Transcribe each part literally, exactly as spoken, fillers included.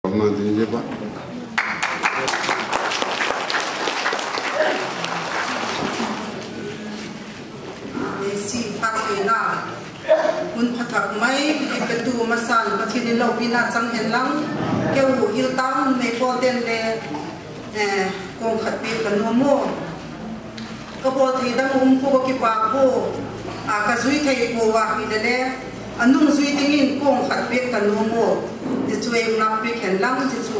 Ama ding zia ba. Neisi, phattheina hun pha tak mai ei petu masa'n Pathian in lopina chang hen lang, keu Hilltown nei pawlte'n le, eh, kawng khat piak ka nuam ua. Ka bawl thei dang um pua, ka kipâk pua, a ka zui thei pua a hile le, a nung zui dingin kawng khat piak ka nuam ua. Zia chu ei ngâk piak hen lang, zia chu,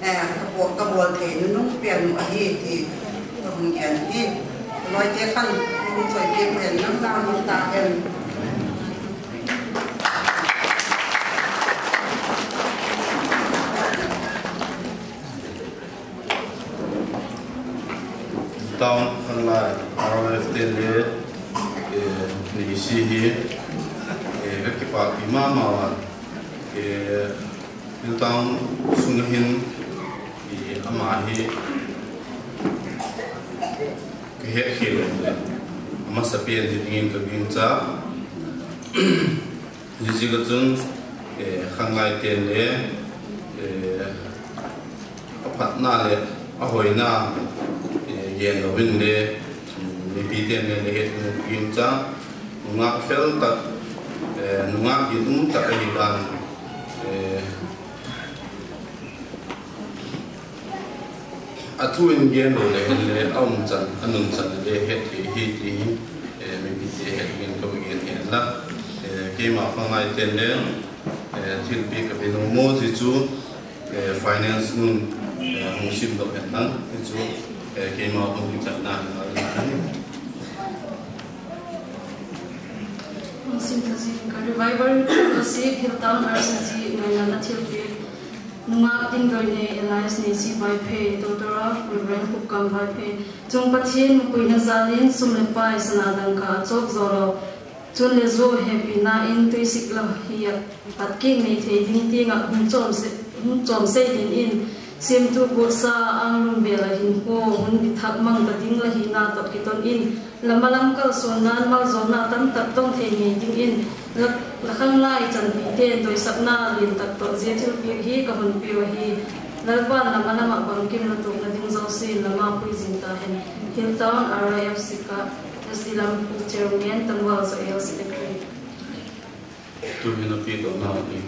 eh, ka bawl, ka bawl thei nunung pen uh ahi ti ka hun gen hi. Lawite khan hun chawi piak hen lang, la hun ta hen. Town khanglai R Y F te le, eh, Neisi hi, eh, ka kipâkpi ma ma a, eh, Hilltown sung ah hin, eh, ama hi ka hetkhial le, a masapen hi dingin ka gingcha. Ziaziak ah chun, eh, khanglaite'n le, eh, a phatna leh a hoina, eh, gen lo in le, mipite'n le le het nung gingcha, nungak fel tak, eh, nungak ginum tak ahi dan, eh, a thu in gen lo le hen le, a umchan, a nunchan le hetthei hi ti hi, eh, mipite het dingin ka va gen hen la. Eh, keima khanglaite'n le, eh, thilpiak ka pe nuam maw zia chu, eh, finance nu'n, eh, hung simdok hen lang, zia chu, eh, keima hung kichanna hi ngal ahi. Hung sim tha zing ka Revival Fellowship, Hilltown R C C ngainatna thilpiak, nungak dingdoi nei Elias Neisi Vaiphei, daughter of Reverend Khupkam Vaiphei. Chung Pathian mapuina jal in sum leh pai sana dangka a chawk zaw lo. Chun le zu hepina in tuisik la hi a, pat kik nei thei ding tiang ah hung chawm sei, hung chawm sei ding in, siamtu guatsa Anglum vêl ah hinkhua hun bithak mang ta ding la hina tawh kiton in, la malam kalsuanna'n maljawlna tamtak tong thei ngei dingin, la, la khanglai chanpite'n doisakna lian tak tawh zia thilpiak hi ka hun piu ahi. Lalpa'n la malam ah bangkim la tuakna ding zosia in la mapui zing ta hen. Hilltown R Y F sik ah S D lam Chairman, Tangval Joel Secretary. Tu'hin a piakdokna hi.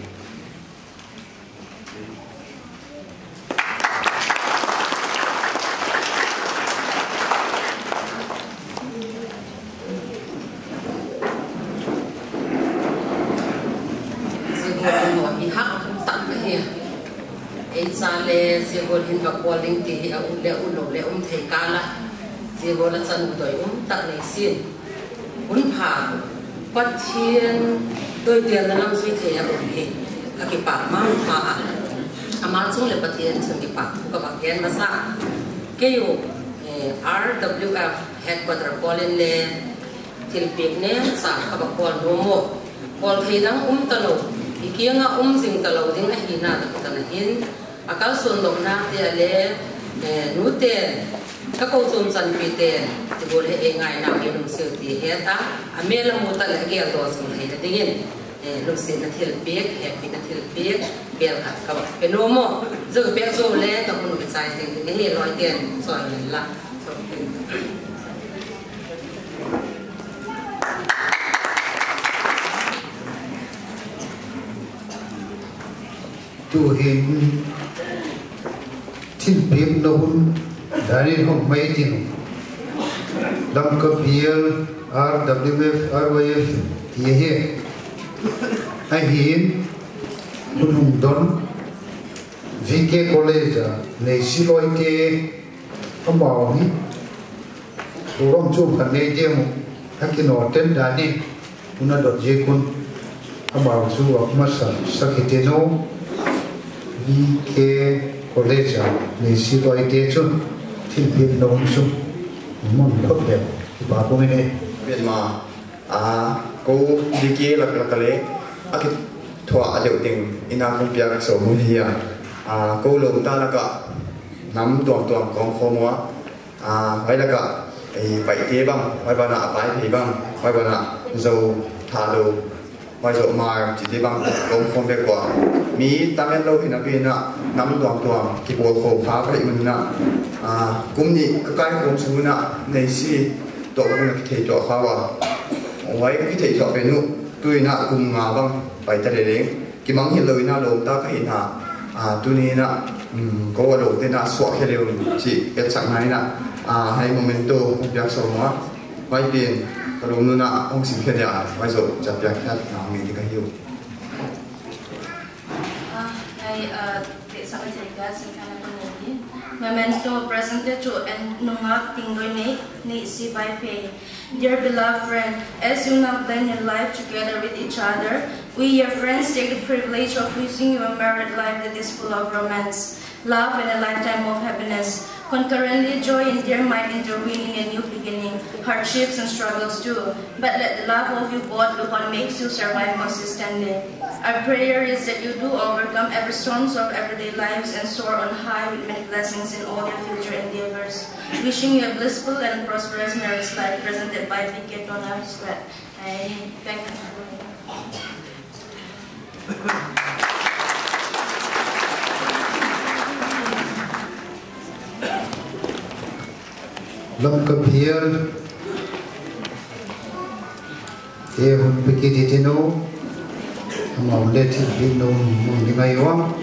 Zia gual hi hak tak ahi. Ei cha le zia gual hin va bawl ding ti hi a ut le ut lo le um thei kâl a. Zia gual a chan doi um tak nei sin. Hun pha, Pathian doitelna lam zui thei a um hi ka kipâk ma ma a. Ama chung leh Pathian chung kipâk thu ka va gen masa. Kei u, eh, R W F headquarter pawl in le thilpiak nêmcha ka va bawl nuam u. Bawl thei dang um talo, i kiang ah um zing talo ding ahina tak tan a hin, a kalsuan lona te a le, eh, nute, ka kochuam chanpite, ti gual hi ei ngainau hi lungsiat ti het a, a mêl a mu ta leh a gel daw zing theina dingin, eh, lungsiatna thilpiak, hepina thilpiak bêl khat ka va pe nuam u. Zia pêk zo le ka hun kichai zing ding ahi, lawite'n chawi hen la. Tu'hin thilpiakna hun dan in hung mai ding, Lamka bial, R W F, R Y F ti ahi. Ahin, hun hung don, V K College a Neisi lawite, amau hi program chuam khat nei diam u, a kinaw ten dan in hun a dot ziak un, amau chu a masasak hitiu. V K College a Neisi lawite chun thilpiakna hun chu mun khop le kipâk um in e. Pen ma, a, ko V K lak lak a le a kithuah a deu ding in a kong piak so mu hi a, a, ko lom ta lak ah nam tuam tuam kawm khawm ua, a, huai lak ah, ei, Paite bang, huai ban ah Vaiphei bang, huai ban ah Zo, Thalo, Huai zoh mai chite bang ka um khawm vek ua. Mi tam en lo hin a pi in a, nam tuam tuam kipawl khawm kha ka hi un a, kum ni ka kai khawm sung un a, Neisi tawh ka hun a kithei tuah kha ua. Huai ka kithei tuah pen uh, tu in a kum nga bang pai ta le leng, kimang hilo in a lawm ta ka hi na, tuni in a, ko a lo te na suak khe leu chi etsakna in a, hai moment tu hung piak sawm a, huai pen ka lungnu na hung sim khe dia, huai zoh cha piak khat na mi di ka hiu. Memento presented to N. Nungak Tingdoinei, Neisi Vaiphei. Dear beloved friend, as you now blend your life together with each other, we, your friends, take the privilege of wishing you a married life that is full of romance, love, and a lifetime of happiness. Concurrently, joy and tear might intervene in a new beginning, hardships and struggles too. But let the love of you both be what makes you survive consistently. Our prayer is that you do overcome every storms of everyday lives and soar on high with many blessings in all your future endeavors. Wishing you a blissful and prosperous marriage life presented by P K Toner Squad. Thank you. Lamka Bial te hun pe kit i tinu, amau le thilpiak nuam mun ding ahi ua.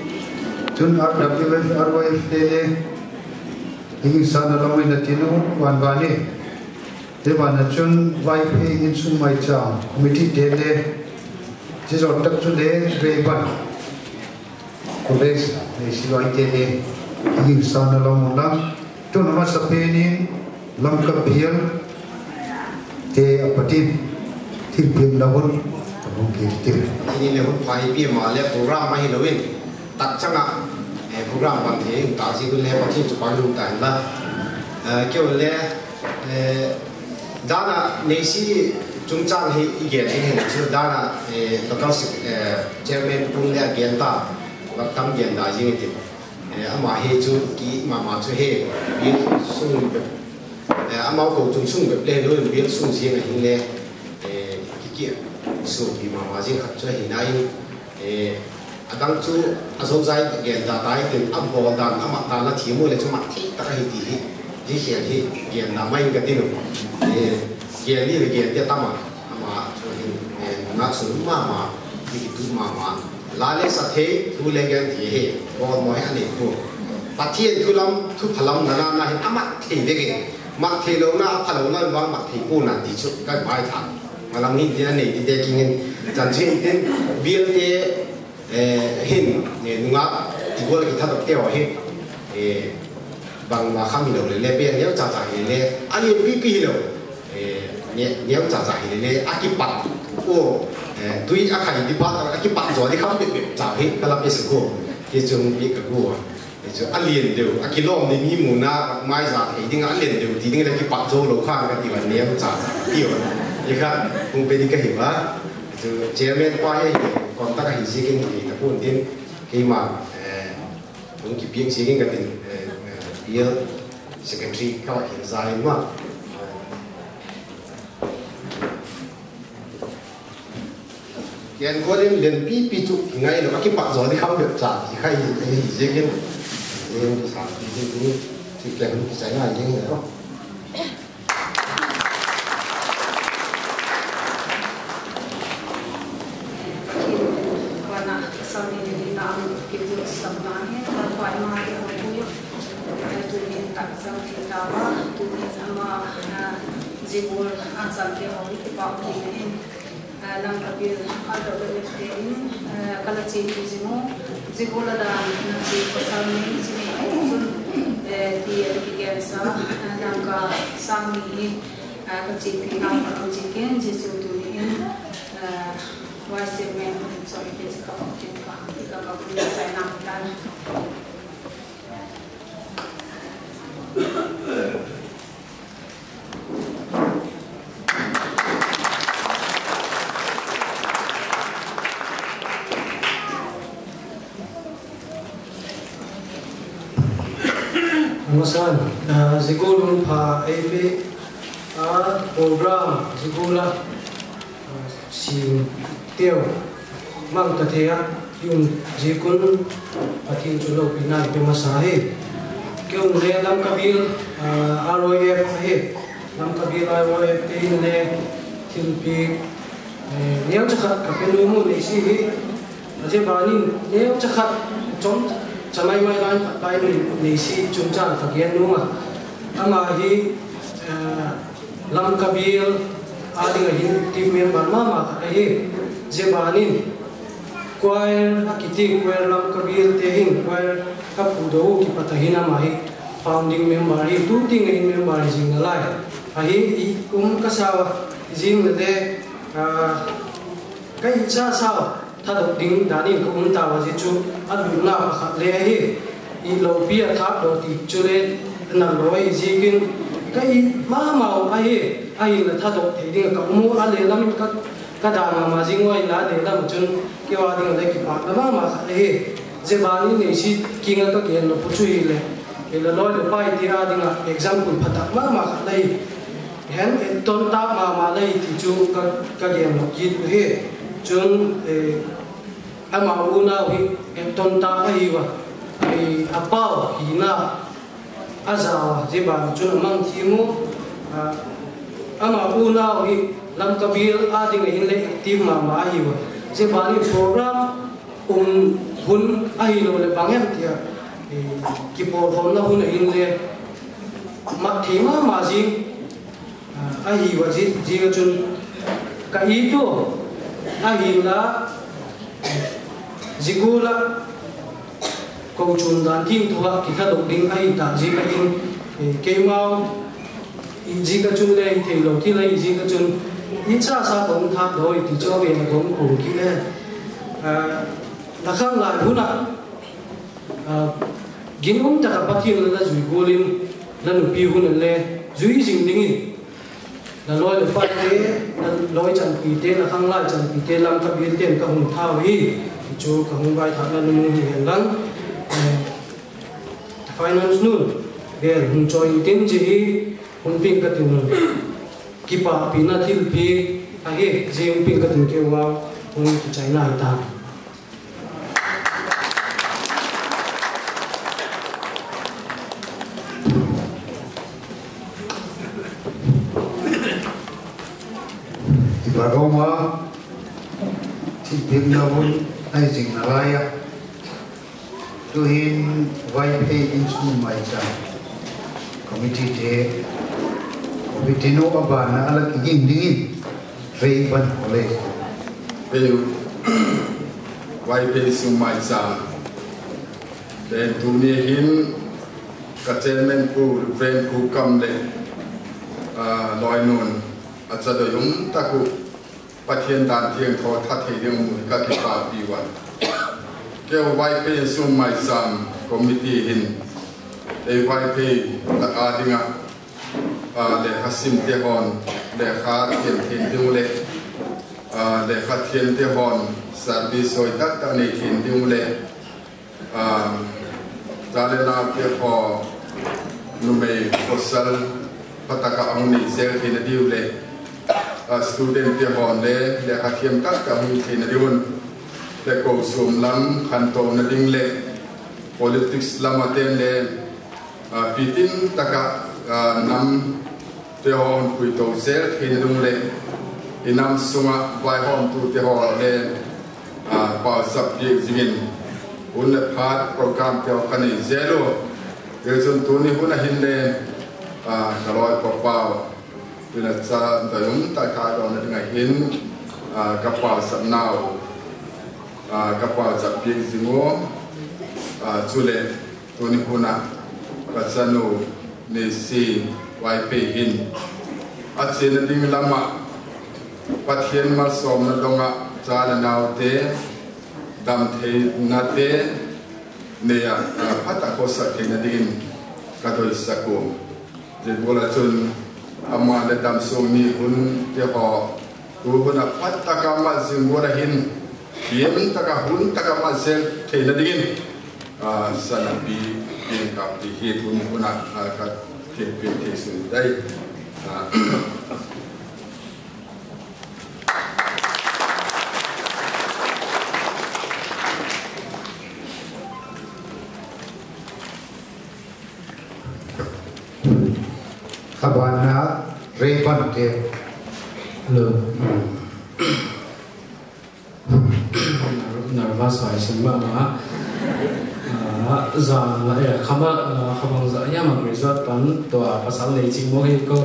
Chun R W F, R Y F te le, i gingsa na lam in a tinu, van van i. Te van a chun Vaiphei insung maicham committee te le, chi zawt tak chu le Rayburn College le siluai te le, i gingsa na lam un la. Tun a masapen in Lamka Bial te a pat in thilpiakna hun ka hung kit i tiu. Tuni le hun pha hi pi ma le program ahilo in, tak chang a program bang thei in tak ziak un le Pathian chu pang lum ta inla. Keu le, dan a Neisi chungchang hi i gen ding hi chu dan a local chairman pu le a gen ta, vak tam gen da zing i ti. Ama hi chu ki ma ma chu hi, bial sung bep, amau kochuam sung bep le hilo in bial sung ziang ahin le, ki kia suapi ma ma zing khat chu ahi na in, a dang chu a zozai gen da tai tin a bawl dan a mat dan la thiam u le chu mat thei tak ahi ti hi, zia khel hi gen na mai in ka tin u. Gen ni le gen te tam a, ama chu hin, nungak sung ma ma, ki tu ma ma, la le sa thei, thu le gen thei hi, bawlmaw hi a nei pua. Pathian thu lam, thu pha lam na na na hin a mat thei dek e, mat theilona, a phalona vang mat thei pua'n a ti chu ka bai tha. Malam hi ti a nei ti te kiang in, chanchin tin, bialte hin, nungak ti gual a kithadok te haw hi, bangma kham hilo le le, bial neu cha cha hi le, a lian pipi hilo, neu cha cha hi le le, a kipat, tui a khai di pat a kipat zaw di kham bep bep cha hi ka la pe sek u. Hi chu hung piak ka gu a. Hi chu a lian deu, a kilawm ding mi muna mai za thei ding a lian deu ti ding le kipat zo lo khan ka ti a, neu cha cha ti a. Hi kha hung pe di ka hi a. Hi chu chairman pa hi, contact ahi ziakin hi ta pua'n tin, keima hung kipiak ziakin ka tin, bial secretary ka la hin za in ma. Ken ko ding lian pipi chu ki ngai lo, a kipat zaw di kham bep cha ti kha hi, hi ziakin, hi sa ti ding, ti ken ki chai ngai ding lo. Kona ka sawm ni le li ta ang ki tu sawm ta hi, ka koi ma ki hong pui. Tunin tak sawm thei ta a, tunin ama, zia gual a chang te haw hi kipak kit in, Lamka Bial R W F te in, ka la chial zing u, zia gual a dan na chi pasal ni chi ni chun, ti a kigen sa, Lamka sâng ni hi, ka chial pi nau ka lo chial ken, zia chu tuni in, Vice Chairman, sorry, te chi ka hong ken ka, ka ka kun sa nang tan. Amasan, zia gual hun pha ei pe a, program zia gual a sim teu mang ta thei a i um ziak un Pathian chu lopina i pe masa hi. Kei un le Lamka Bial, ah, R Y F ahi. Lamka Bial R Y F te in le thilpiak, eh, neucha khat ka pe nuam u Neisi hi. A zia ban in neucha khat chom cha mai mai line khat line in Neisi chungchâng ka gen nuam a. Ama hi, eh, Lamka Bial â ding ah hin active member ma ma khat ahi. Zia ban in choir a kiti choir Lamka Bial te hin choir ka phudo u kipat a hin ama hi founding member hi, tu tiang ah hin member hi zing nalai ahi i um ka sa a, zing le le, ah, ka i cha sa thadok ding dan in ka um tau a, zia chu a lutna pakhat le ahi. I lopi a thâkdaw ti chu le nang lo ahi ziakin ka i ma mau ahi, ahinla thadok thei ding ah ka um u a, le lam in ka, ka da ma ma zing u ahinla le lam ah chun kei â ding ah le kipâkna ma ma khat ahi. Zia ban in Neisi kiang ah ka gen nop u chu hileh, la loi le paite â ding ah example pha tak ma ma khat la hi. Hen, eh, ton tâk ma ma la hi ti chu ka, ka gen nop kit u hi. Chun, eh, ama unau hi, eh, ton tâk ahi ua, eh, a pau hina a za ua, zia ban chun a mang thiam u, ah, ama unau hi Lamka Bial â ding ah hin le active ma ma ahi ua. Zia ban in program um hun ahiloleh bang hem tia, eh, kipawlkhawmna hun ah hin le mat thei ma ma zing, ah, ahi ua, zia, zia chun ka it u ahinla, zia gual ah kochuam dan thiangtho ah kithadok ding ahi tak ziak ah hin, eh, keimau i ziak ah chun le i theilo thil ahi ziak ah chun i cha sa ka um thâkdaw i ti chu a vêl ah ka um kit le, ah, la khanglai hun ah, ah, ginum tak ah Pathian la zui gual in la nupi hun ah le zui zing dingin la loi le paite, la loi chanpite, la khanglai chanpite, Lamka Bial te'n ka hung thau hi, ti chu ka hung vaithâkna numu hi hen lang, eh, finance nu'n vêl hung chawi intin, zia hi hung piak ka tin, kipâkpina thilpiak ahi, zia hung piak ka tin keu a hung kichaina hi ta. Kipâk um a, thilpiakna hun ahi zing nalai a, tu'hin Vaiphei Insung Maicham committeete, committeenu a ban ah a la kiging dingin rei ban haw le. Vaiphei Insung Maicham, tuni hin ka chairman pu Reverend Pu Kam leh, ah, lawinu'n a cha doi um tak uh Pathian dan thiangtho tha thei ding mu ka kipâkpi ua. Keu Vaiphei Insung Maicham committee hin ei Vaiphei lak â ding ah, ah, lekha simte haw'n lekha thiam theina ding uh leh, ah, lekha thiamte haw'n service hoi tak tak nei theina ding uh leh, ah, talent â te haw numei pawsal pha tak ah a hung nei zel theina diu leh, ah, studentte haw'n le lekha thiam tak tak a hung theina diu un, le kochuam lam khantona ding leh politics lam ah te'n le, ah, pitin tak ah, ah, namte haw hung puito zel theina ding leh, i nam sung ah vaihawmtute haw le, ah, pauchap piak zingin hun leh phat programte haw ka nei zel u. Tichun tuni hun ah hin le, ah, ka lawi pa pau, tuna cha doi um tak thadokna ding ah hin, ah, ka pauchapnau, ah, ka pauchap piak zing u, ah, chuleh tuni hun ah ka chanu Neisi Vaiphei hin a chiana ding lam ah Pathian malsawmna dong ah cha le naute damtheinate nei ah, ah, phat ah khawsak theina dingin ka doisak u. Zia gual ah chun ama leh damsung ni hunte haw tu hun ah phat tak ah mat zing gual ah hin, pian tak ah hun tak ah mat zel theina dingin, ah, sanapi piang ka ti hi tuni hun ah, ah, ka thilpiak theisun tai. Ah, A ban ah Rayburn te. Hello. Nervous vai sung ma ma. Ah, za, eh, kha ma, ah, kha bang za hiam a graduate pan tua pasal nei ching mo hi ko,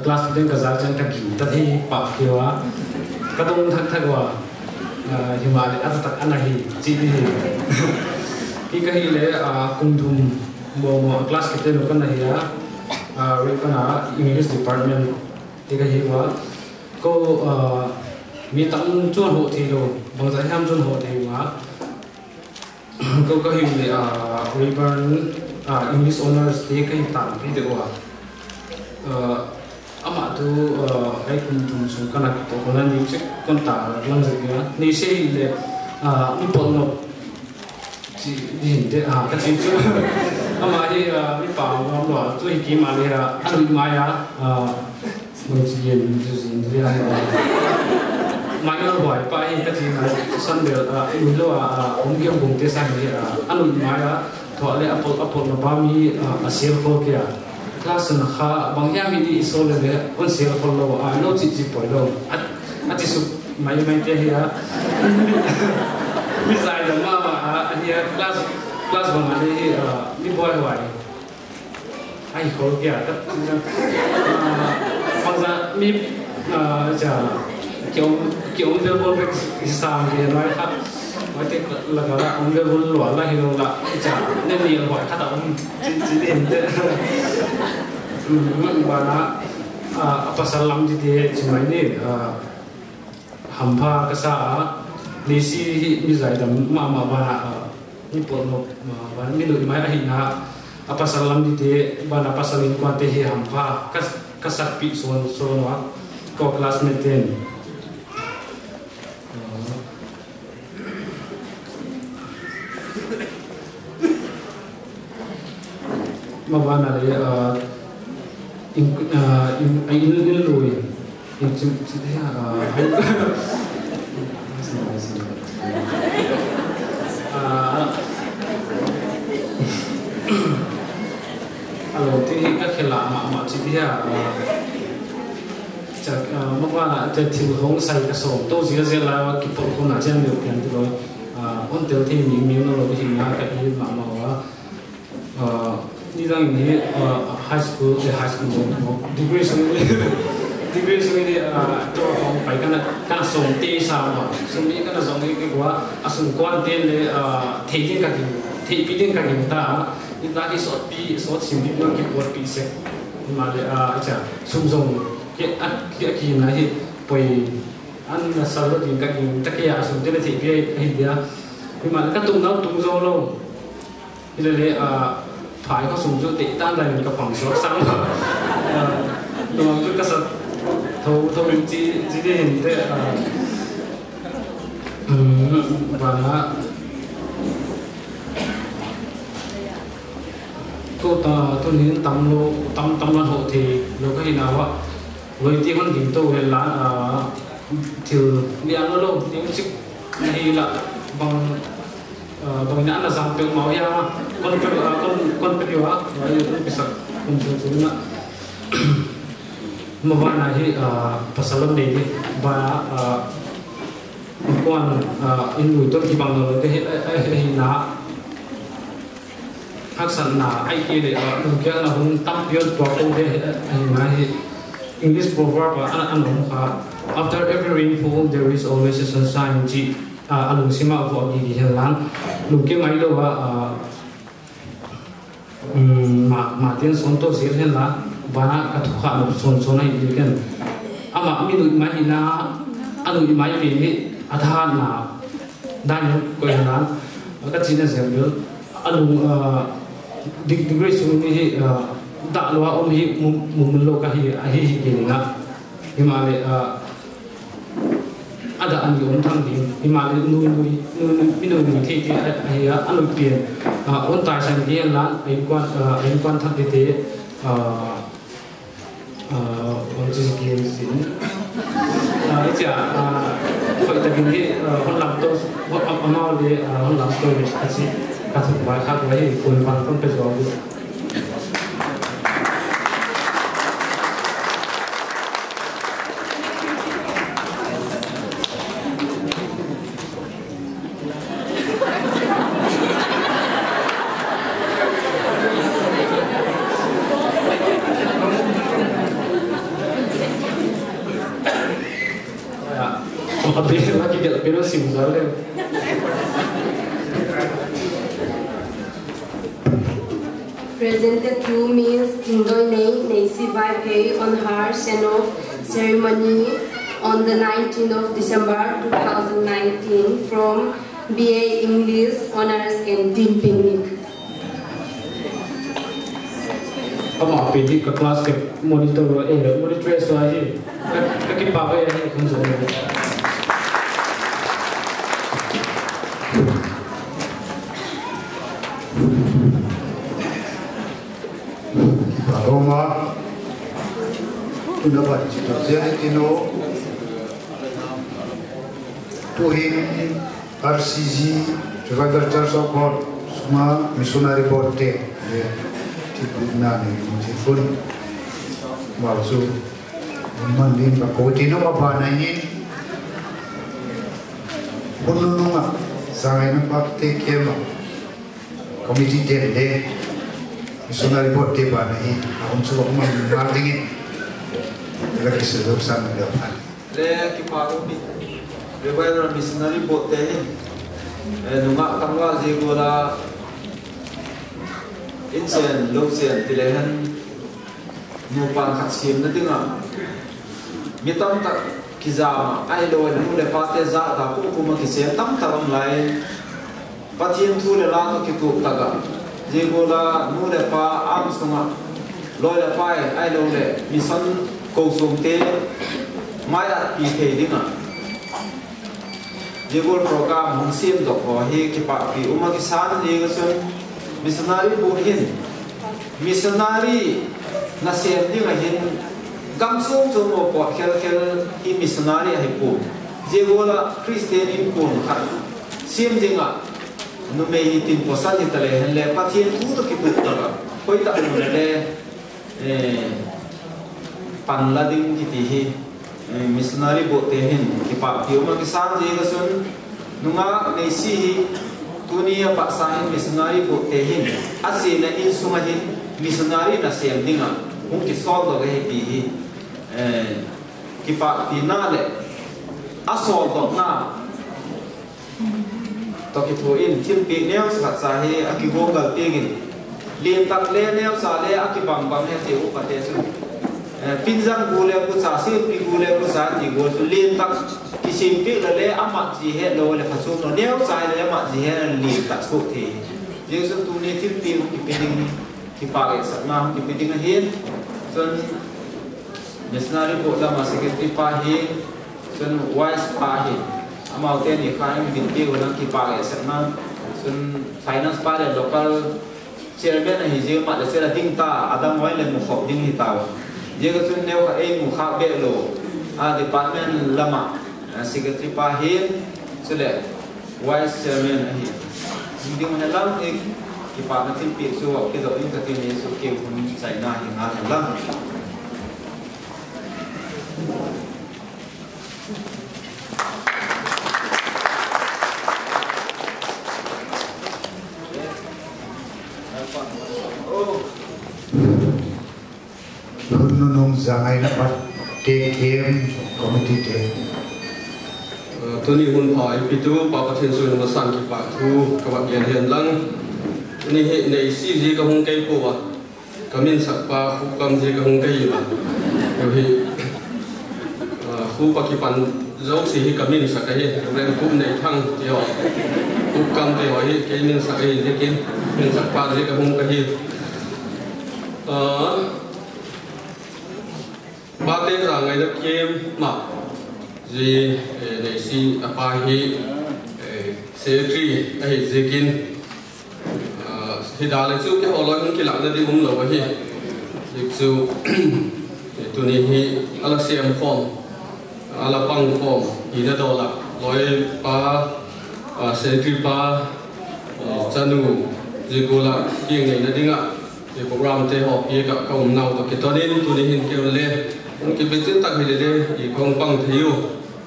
class ten ka za chang ka gim ta hi pa kiu a. Ka dong thak thak ua. Ah, himaleh a tak ana hi chi di hi. Hi ka hile, ah, kum thum mo mo class ka ten ka na hi a. Ah, Rayburn a English department hi ka hi ua. Ko, ah, mi tam chun ho thei lo, bangza hiam chun ho thei ua. Ko ka hi le, ah, Rayburn, ah, English honours te ka hi tang pi de ua. Ah, ama tu, ah, ai kum thum sung ka na kipoh khona ni chek kon ta lang zek a. Ni se hi le, ah, mi pol no chi din te, ah, ka chi chu. Ama hi, ah, mi pa ngam lo chu hi ki ma le, ah, a lui mai a, ah, Mun chi gen chu zin zia hi a. Mai lo huai pa hi ka chi na, Sunday, ah, i lo, ah, ah, um gen bung te sa hi, ah, a lui mai a, thua le a pol, a pol na pa mi, ah, a sel khol kia. Class na kha, bang hiam i di i so le le, un sel khol lo, ah, lo chi chi poi lo. A, a chi su mai mai te hi a. Mi zai lo ma ma a, a hi a, class, class bang a le hi, ah, mi buai huai. Ai, khol kia, ka ti na. Ah, bangza mi, ah, cha, ki om, ki om vel bol bek i sam ki nai kha. Mai te la ka la om vel bol lo la hi lo la, cha, ne ni lo kha ta om, chi, chi ni te. Hmm, bana, ah, a pasal lam ti te, chi mai ni, ah, hampha ka sa a, ni si hi mi zai dam ma ma bana, ah, mi pol no, ah, ban mi lui mai ahi na, a pasal lam ti te, bana pasal inkuan te hi hampha ka, ka sak pi son, son a, ko classmate ten. Ah, ma bana le, ah, in, ah, in, ah, in, in lui. In chim, chim, ah, ah, a lo ti hi ka khela ma, ma chi dia, ah, cha, ah, ma bana te thil hong sai ka sawm to zia zia la ki pol khona chen leu pian ti lo, ah, on tel thei mi, mi no lo hi na ka i ma ma wa. Ah, nidang in hi, ah, high school, eh, high school, degree sung, degree sung in hi, ah, to hong pai ka na, ka na sawm te sa ma. Sung mi ka na zong hi ki wa, a sung kuan ten le, ah, thei ding ka ging, thei pi ding ka ging ta. Nidang hi sawt pi, sawt sim pi, no ki puat pi sek. Ma le, ah, cha, sum zong, ki, a, ki, a ki na hi, poi, an na sa lo ding ka ging, ta ke a sung te le thei pi ai, ai dia. Hi ma le ka tung nau tung zo lo. Hilele, ah, phai kha sung chu te tan dan in ka pang suak sang. Ah, nuam chu ka sa tho, tho in chi, chi di hin te, ah, um, bana. Ko ta, tu nin tam lo, tam, tam lan ho thei lo ka hi na wa. Loi ti hon ding to hen la, ah, thil lian lo, lo, ti sik na hi la, bang, ah, bang na na zam pe mau ya, kon pe, ah, kon, kon pe wa, ah, i kon pe sak, kon su su na. Ma bana hi, ah, pasal lam nei di, ba, ah, kuan, ah, in lui ton ki bang lo te hi, ah, ah, hi na. Haksatna ai ke le, ah, lungkialna hun tampi on tua ko de, ah, hi na hi. English proverb a, an, an um kha, "After every rainfall, there is always a sunshine," chi, ah, a lungsim a vo gi gi hen lang. Lungke mai lo a, ah, um, ma, ma tian son to zel hen la, bana ka thu kha lo son son ai di ken. Ama mi nui mai hi na, a nui mai pi ni, a tha na. Dan in ko hen la, ka chi na zel bil. A lung, ah, dig-, degree sung ni hi, ah, dak lo a um hi mu, mu, mu lo ka hi, a hi hi ki ni na. Hi ma le, ah, a dak an di um thang ding. Hi ma le nui, nui, nui, nui, mi nui, nui thei thei a, a hi a, a nui pian. Ah, on tai san ki hen la, a inkuan, ah, a inkuan thak di te, ah, Ah, hon chi ki sin. Ah, i chia, ah, khoi ta gin hi, ah, hon lam to, hon, ah, amau le, ah, hon lam to le, a chi, ka thu bai kha ko hi, kun pan kon pe zo. Presented to Miss Tindoinei Neisi Vaiphei on her send-off ceremony on the nineteenth of December two thousand nineteen from B A English Honours and Team Picnic. Ama picnic ka class ka monitor, eh, monitress ahi. Ka, ka kipak e, eh, kum zo. Kipak um a, tuna ban chi to zia i tin u. Tuhin R C G, Revival Church of God sung a missionary board te le thilpiakna nei ding chi khun, amau chu man ding ka ko tin u. A ban a hin, hun nunung a, Zangaina Pate Camp a committee ten le missionary board te ban a hin a hun chu a man ngal dingin la kisil dok san le phan. Le kipak um i, Revival Missionary Board te hi, eh, nungak tangval zia gual a inchen lochen ti le hen, nupa khat siamna ding a mi tamtak kizam a, ahiloleh nu leh pate zat a kum kum a kisem tamtak um lai. Pathian thu leh la tawh kituak tak a, zia gual a nu leh pa âng sung a lawi leh pai ahiloleh mission kochuamte mai a pi thei ding a, zia gual program hung siamdok haw hi kipakpi um a kisan ziak a chun, missionary board hin missionary nasêm ding a hin gam chuam chuam a pawt khel khel hi missionary ahi pua. Zia gual a Christian inkuan khat siam ding ah numei hi tin pawsal hi ta le hen le Pathian thu tawh kituak tak a, khoi tak mun a le, eh, pan la ding kiti hi, eh, missionary board te hin kipakpi um a kisan ziak a chun, nungak Neisi hi tuni a pat sa hin missionary board te hin a siamna insung a hin missionary nasêm ding ah hung kisawldok ahi ti hi, eh, kipakpina leh a sawldokna tawh kithua in thilpiak neucha khat cha hi a kiguanggal piak in, lian tak le neucha le a kibang bang he ti upate chu, eh, pinzang gu le kucha, silpi gu le kucha ti gual chu lian tak kisim piak le le a mat zi het lo leh phachuam lo, neucha le a mat zi het a lian tak suak thei hi. Zia chun tuni thilpiak hung kipe ding, kipak etsakna hung kipe ding ahi. Chun missionary board lam a secretary pa hi, chun vice pa hi, amaute ni kha in ginpi un a kipak etsakna, chun finance pa leh local chairman ahi zia mat le chela ding ta, a dang oi leh mukhop ding hi tau. Zia ka chun neu kha ei mukhap bek lo, a department lam a, a secretary pa hin, chuleh vice chairman ahi ding hen lang, ei kipakna thilpiak chu a kidok in ka ti ni chu keu hun chaina hi ngal hen lang. Hun nunung Zangaina Pate Camp committee te. Tuni hun pha ei pitu Pa Pathian chu masang kipak thu ka va gen hen lang. Tuni hi Neisi zia ka hung kei pua, ka minsak pa Khupkam zia ka hung kei a. Hi, ah, Khup a kipan zosia hi ka minsak ahi, Reverend Khupneithang ti haw, Khupkam ti haw hi kei minsak ahi ziakin, minsak pa zia ka hung ka hi. Ah, Pate Zangaina Camp ma zia, eh, Neisi a pa hi, eh, secretary ahi ziakin, ah, hi da le chu keihaw lawi hung kilâkna ding um lo ahi. Zia chu, eh, tuni hi a la sêm khawm, a la pang khawm hina dawl a, lawi pa, ah, secretary pa, eh, chanu, zia gual a kingaina ding ah, eh, programte haw piak ah ka umnau tawh kiton in tuni hin keu le hung kibichil tak hi le le, i ka hung pang thei u,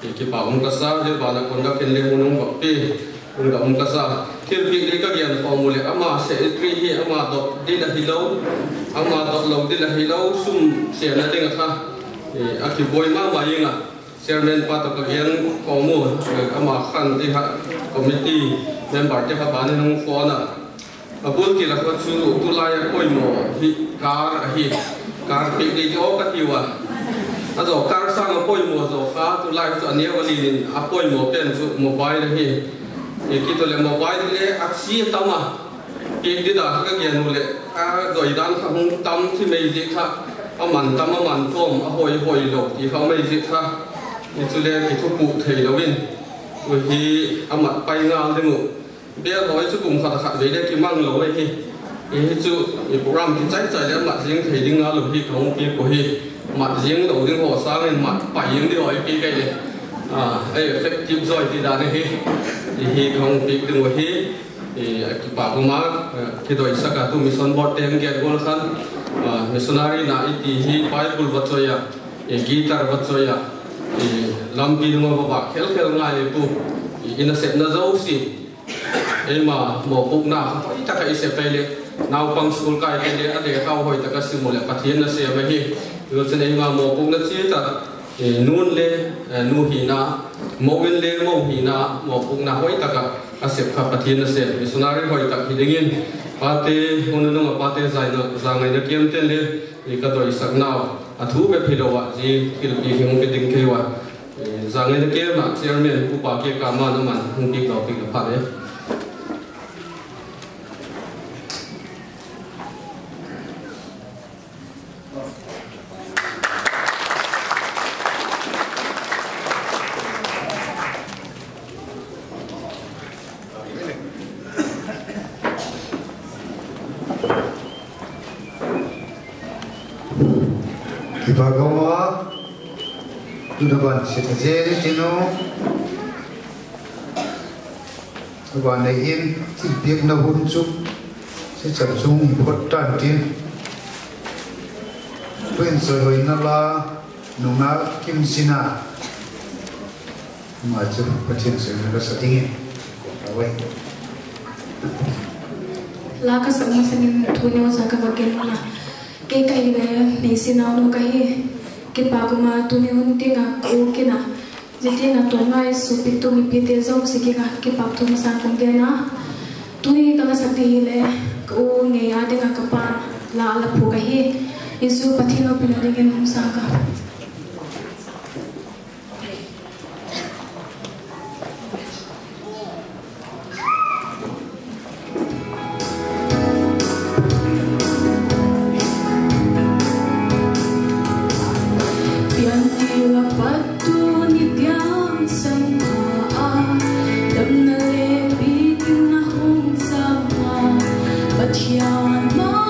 i kipak um ka sa, zia ban ah conduct in le hun hung va pia, hun ka um ka sa. Thilpiak le ka gen khawm u leh ama secretary hi ama dot ding ahilo, ama dot lo ding ahilo, sum sêmna ding ah kha, eh, a kibuai ma ma ing a. Chairman pa tawh ka gen khawm u, ama khan ti kha committee member te kha ban in hung phone a. A bul kil ah kha chu tulai a poimaw hi car ahi, car piak ding ti aw ka tiu a. A zaw car sâng a poimaw zaw kha tulai chu a neu a lian in a poimaw pen chu mobile ahi. I kit u leh mobile le a chia tam a, piak ding dan kha ka gen u leh a doi dan kha hung tam thim ei ziak kha, a man tam a man tawm a hoi hoi lo ti kha um ei ziak kha, i chule kithupu theilo in, tu hi a mat pai ngal ding uh. Bel hawi chu kum khat a khat vei le kimang lo ahi. I hi chu i program kichai chai leh mat ziang thei ding ngal lo hi ka hung piak uh hi. Mat ziang lo ding haw sâng in mat pai ziang ding haw i piak ai le, a effective zaw ti dan ahi. I hi ka hung piak ding uh hi. A kipâk um a, kidoisak a tu mission board te hung gen gual khan, missionary na i ti hi Bible va choi a, guitar va choi a, lampi nung a va vâk khel khel ngai pu, i nasepna zosia, eima mawpuakna kha hoi tak a i sep ai leh, naupang school kaite le a lekhau hoi tak a sim u leh Pathian nasêm ahi. Ziachun eima mawpuakna chiat a, nu'n le nu hina, mo in le mo hina mawpuakna hoi tak a a sep kha Pathian nasêm, missionary hoi tak hi dingin, pate, hun nung a pate zangaina kiamte'n le, ka doisaknau a thu bep hilo ah zia thilpiak hi hung pe ding kei ua. Zangaina kiam ah chairman upa kei ka man a man hung piak lo piak lo phat e. Kipâk um a, tuna ban sitna zel i tin u. Tuban nei in thilpiakna hun chu sichamchung i phot tan tin, Pu In Chawihoina la nungak Kimsina, ama chu Pathian sawina la sa dingin, a ui, la ka sa masang in thu neu za ka va gen ua. Kei ka hile Neisi naunu ka hi. Kipâk um a, tuni hun tiang ah ka u kiang ah, zia tiang ah tawm ngai suapite mipite zosia kiang ah kipâk thu masang ka hung gen a. Tuni ka la sak ding hile, ka u ngei a ding ah ka pa'n la a la phuak ahi. Jesu Pathian lopina dingin hung sâng ka. Pianthil a pat tuni tiang sâng ma a, damna le pitin a hung sâng ma, Pathian ma